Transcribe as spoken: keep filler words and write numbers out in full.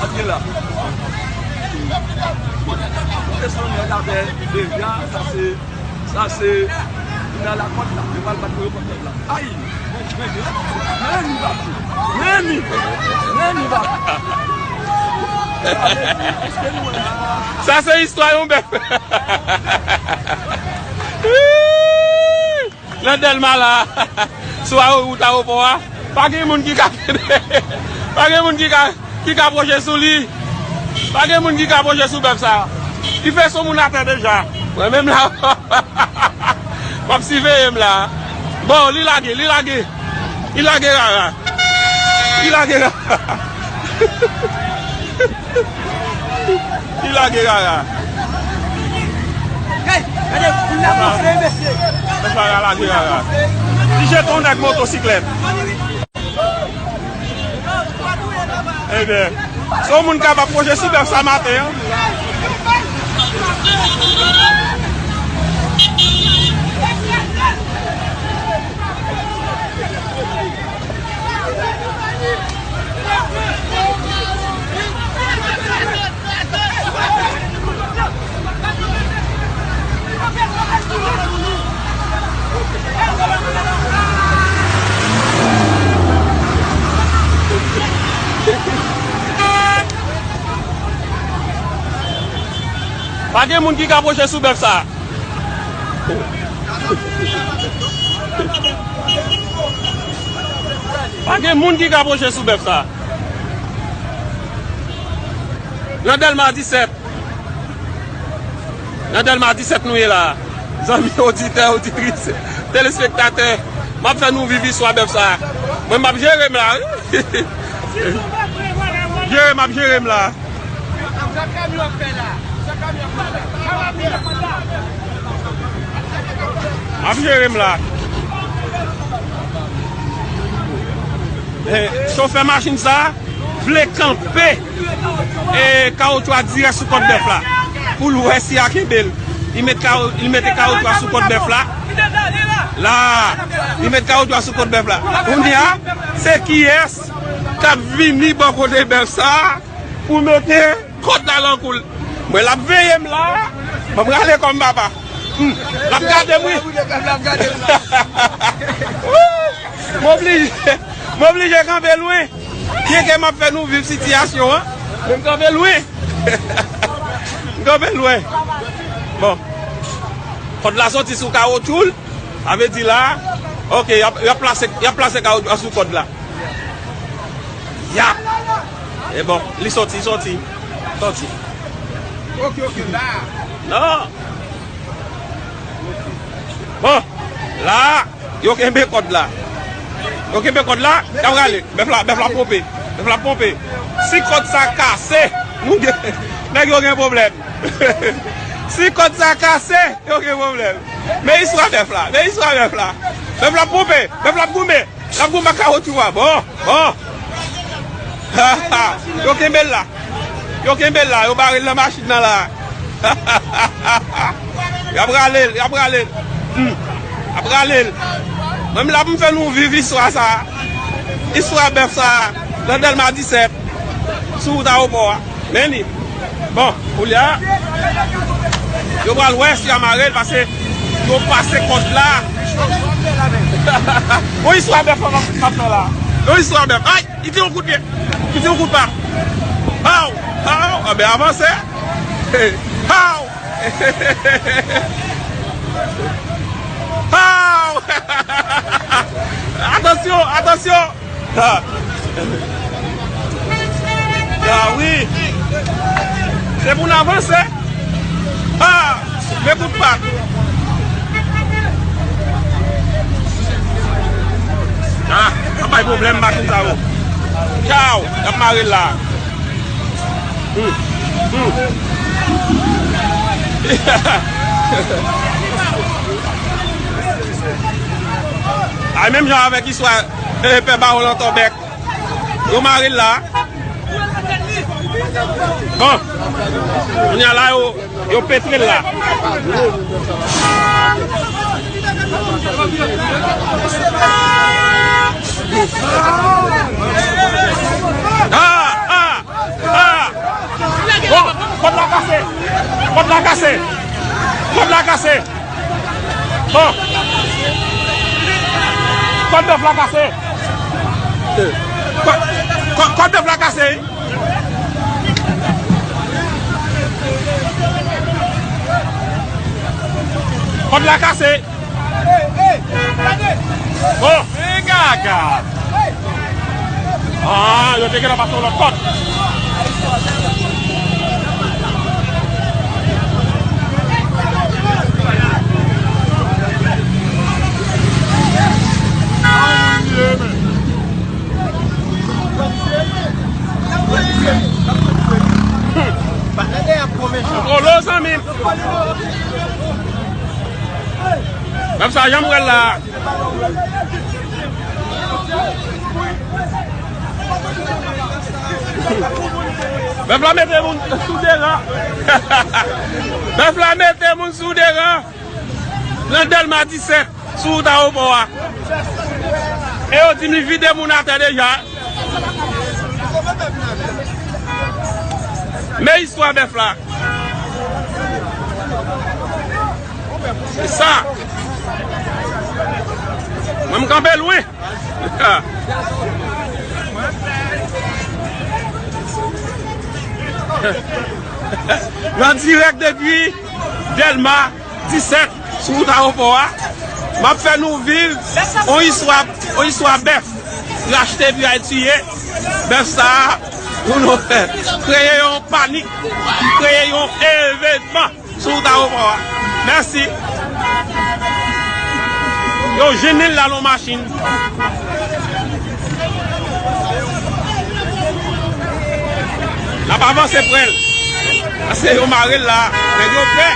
Sa k gen la? Kote son nèg avè deja, sa se, sa se, nan lakòt la, yo pral bat pou yo kòt la. Ay! Meni bati! Meni! Meni bati! Sa se istwa yon bèf. Nan Dèlma la, sou awo-, wout awopò a, pa gen moun ki ka, pa gen moun ki ka, ki ka pwoche sou li. Pa gen moun ki ka pwoche sou bèf sa. Li fè son moun atè deja. Mwen menm la, m ap siveye m la. Bon, li lage, li lage. Li lage rara. Li lage rara. Li lage rara. Gade, gade, moun nan pase, mesye. Mesye a lage rara. Li jete yon nèg motosiklèt. Ebyen, se yon moun k ap pwoche sou bèf sa maten an. Pa gen moun ki ka pwoche sou bèf sa. Pa gen moun ki ka pwoche sou bèf sa. Nan Dèlma disèt. Nan Dèlma disèt nou ye la. Zanmi oditè, oditris, telespektatè, m ap fè nou viv istwa bèf sa. Mwen, m ap jere m la, wi. Jere, m ap jere m la. M ap jere m la. Eh, chofè machin sa vle kanpe, eh, kawoutchou a dirèk sou kòt bèf la pou l wè si a kenbe l. Li met kawo-, li mete kawoutchou a sou kòt bèf la. La, li met kawoutchou a sou kòt bèf la. Kounye a, se kiyès k ap vini bò kote bèf sa a pou mete kòd la nan kou l. Mwen, l ap veye m la. Ban m rale kò m, papa. Hmm. L ap gade m, wi. M oblije, m oblije kanpe lwen. Byen ke m ap fè nou viv sitiyasyon an, men m kanpe lwen. M kanpe lwen. Bon. Kòd la soti sou kawotchou l. Sa vle di la, ok, y ap, y ap plase, y ap plase kawotchou a sou kòd la. Yap! E bon, li soti, soti. Soti. Ok, ok, la. Non. Bon, la, yo kenbe kòd la. Yo kenbe kòd la, y ap rale. Bèf la, bèf la ponpe. Bèf la ponpe. Si kòd sa kase, nou gen, nèg yo gen pwoblèm. Si kòd sa kase, yo gen pwoblèm. Men istwa bèf la, men istwa bèf la. Bèf la ap ponpe, bèf la ap goumen. L ap goumen ak kawotchou a. Bon, bon. Yo kenbe l la. Yo kenbe l la, yo bare l nan machin nan la. Y ap rale l, y ap rale l. Hmm. Y ap rale l. Mwen menm la pou m fè nou viv istwa sa. Istwa bèf sa. Nan Dèlma disèt. Sou wout awopò a. Men li. Bon, koulye a, yo pral wè si y a mare l, paske yo pase kòd la. Yon istwa bèf m ap fè la. Yon istwa bèf. Ay, li te yon kout pye. Li te yon kout pa. Haw! Haw! Anben, avanse. Haw! Haw! Atansyon, atansyon! Ha! Ah wi! Se pou n avanse! Ha! Men kout pa! Ah! Ap bay pwoblèm machin sa yo! Tchaw! Y ap mare l la! Hmm. Hmm. Ay, menm jan avèk istwa, eh, pè Bawon Lantòbèk. Yo mare l la. Bon. Kounye a la, yo, yo petre l la. Ah, ah. Ah! Kòd la kase! Kòd la kase! Oh! Kòd bèf la kase! Kò-, kò-, kòd bèf la kase! Kòd la kase! Oh! Men gaga! Ah, yo te gentan pase yon lòt kòd. Kolo, zanmi m. Bèf sa, jan m wè l la. Bèf la mete moun sou de ran. Bèf la mete moun sou de ran. Nan Dèlma disèt, sou wout ayewopò a. E yo di m li vide moun atè deja. Men istwa bèf la. Se sa. Mwen, m kanpe lwen. Nan dirèk depi Dèlma disèt, sou wout ayewopò a, m ap fè nou viv yon istwa, yon istwa bèf ki rachte epi al tiye. Bèf sa a, pou nou fè, kreye yon panik, kreye yon evènman sou wout ayewopò a. Mèsi. Yo jwenn li la nan machin. L ap avanse prè l. Paske yo mare l la. Nèg yo pè.